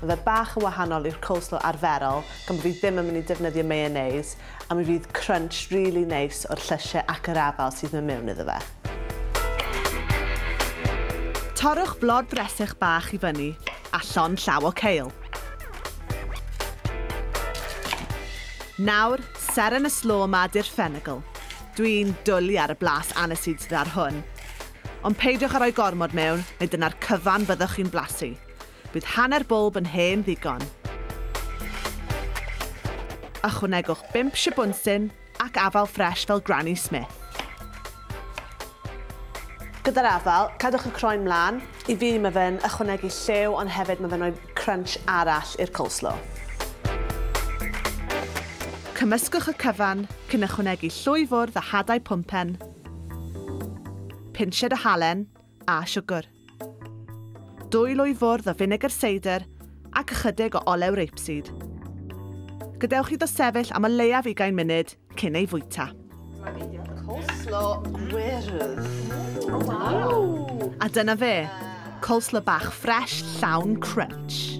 Mae fe bach yn wahanol i'r coleslaw arferol, gan bod fi ddim yn mynd i defnyddio mayonnaise, a mi fydd crunch really neis o'r llysiau ac yr afal sydd yn mewn iddo fe. Torrwch blod bresych bach i fyny a llond llaw o kale. Nawr, seren y slo 'ma 'di'r ffenigl. Dwi'n dwli ar y blas aniseed sydd ar hwn. Ond peidiwch â rhoi gormod mewn, neu dyna'r cyfan fyddwch chi'n blasu. Bydd hanner bwlb yn hen ddigon. Ychwanegwch bump shibwnsyn ac afal ffresh fel Granny Smith. Gyda'r afal, cadwch y croen mlaen. I fi, mae fe'n ychwanegu lliw, ond hefyd mae fe'n rhoi crunch arall i'r coleslaw. Cymysgwch y cyfan cyn ychwanegu llwy fwrdd a hadau pwmpen, pinsied o halen a siwgr. 2 lwy fwrdd o finegr seidr ac ychydig o olew rapeseed. Gadewch iddo sefyll am o leiaf ugain munud cyn ei fwyta. Coleslaw gwyrdd. A dyna fe, coleslaw bach ffresh llawn crunch.